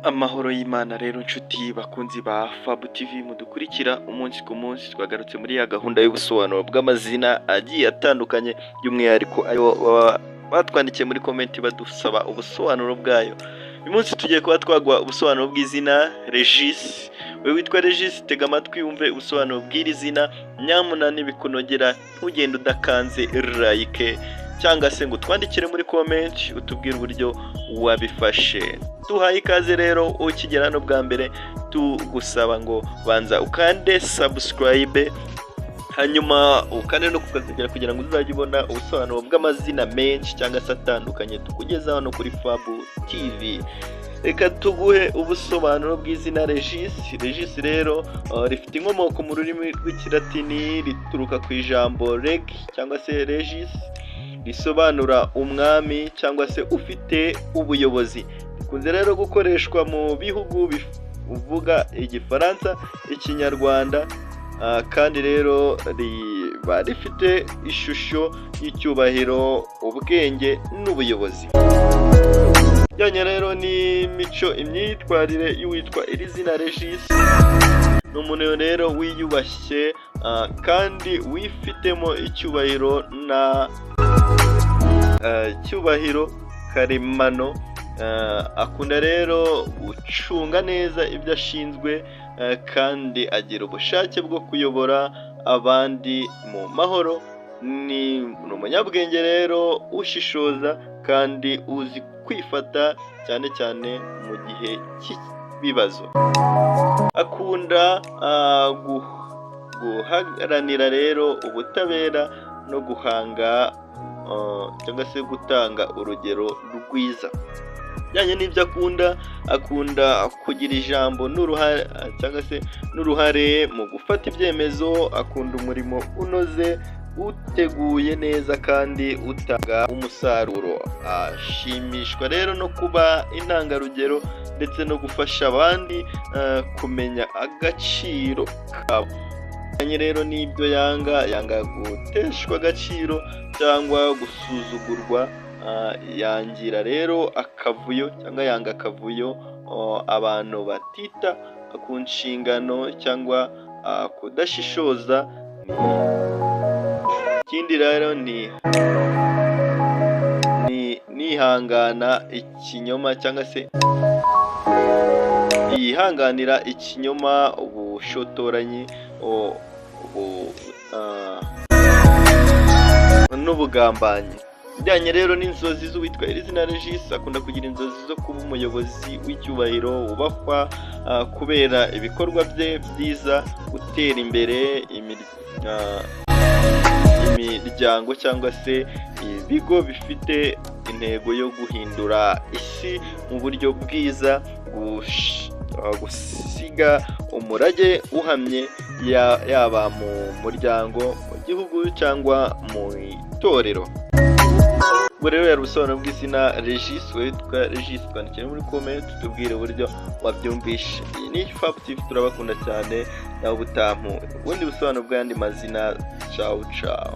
Amahoro y'Imana rero nshuti bakunzi ba Fabu TV mudukurikira umunsi ku munsi, twagarutse muri ya gahunda y'ubusobanuro bw'amazina agiye atandukanye, by'umwihariko ayo baba batwandikiye muri comment badusaba ubusobanuro bwayo. Uyu munsi tugiye kuba twaguha ubusobanuro bw'izina Regis. Wowe witwa Regis, tega amatwi wumve ubusobanuro bw'iri zina, nyamuna nibikunogera ntugende udakanze like cyangwa se ngo utwandikire muri comment utubwire uburyo wabifashe. Tuhaye ikaze rero ukigera hano bwa mbere, tugusaba ngo banza ukande subscribe, hanyuma ukande no kukazogera kugira ngo uzajye ubona ubusobanuro bw'amazina menshi cyangwa se atandukanye tukugezaho hano kuri Fabu TV. Reka tuguhe ubusobanuro bw'izina Regis. Regis rero rifite inkomoko mu rurimi rw'Ikilatini, rituruka ku ijambo reg cyangwa se regis, risobanura umwami cyangwa se ufite ubuyobozi. Rikunze rero gukoreshwa mu bihugu bivuga Igifaransa, Ikinyarwanda, kandi rero riba rifite ishusho y'icyubahiro, ubwenge n'ubuyobozi. Bijyanye rero n'imico, imyitwarire y'uwitwa iri zina Regis, ni umuntu rero wiyubashye kandi wifitemo icyubahiro na cyubahiro karemano. Akunda rero gucunga neza ibyo ashinzwe, kandi agira ubushake bwo kuyobora abandi mu mahoro. Ni umunyabwenge rero ushishoza kandi uzi kwifata cyane cyane mu gihe cy'ibibazo. Akunda guharanira rero ubutabera no guhanga cyangwa se gutanga urugero rwiza. Bijyanye n'ibyo akunda, akunda kugira ijambo n'uruhare cyangwa se n'uruhare mu gufata ibyemezo, akunda umurimo unoze, uteguye neza kandi utanga umusaruro. Ashimishwa rero no kuba intangarugero ndetse no gufasha abandi kumenya agaciro kabo. Bijyanye rero n'ibyo yanga, yanga guteshwa agaciro cyangwa gusuzugurwa, yangira rero akavuyo cyangwa yanga akavuyo, abantu batita ku nshingano cyangwa kudashishoza. Ikindi rero ni nihangana ikinyoma cyangwa se yihanganira ikinyoma, ubushotoranyi n'ubugambanyi. Bijyanye rero n'inzozi z'uwitwa iri zina Regis, akunda kugira inzozi zo kuba umuyobozi w'icyubahiro wubahwa kubera ibikorwa bye byiza, gutera imbere imiryango cyangwa se ibigo bifite intego yo guhindura isi mu buryo bwiza, gusiga umurage uhamye yaba mu muryango, mu gihugu cyangwa mu itorero. Ubwo rero yari ubusobanuro bw'izina Regis. Witwa Regis, twandikire muri comment tubwire uburyo wabyumvishe. Iyi ni Fabu TV, turabakunda cyane, nawe ubutaha ubundi busobanuro bw'ayandi mazina. Ciao ciao.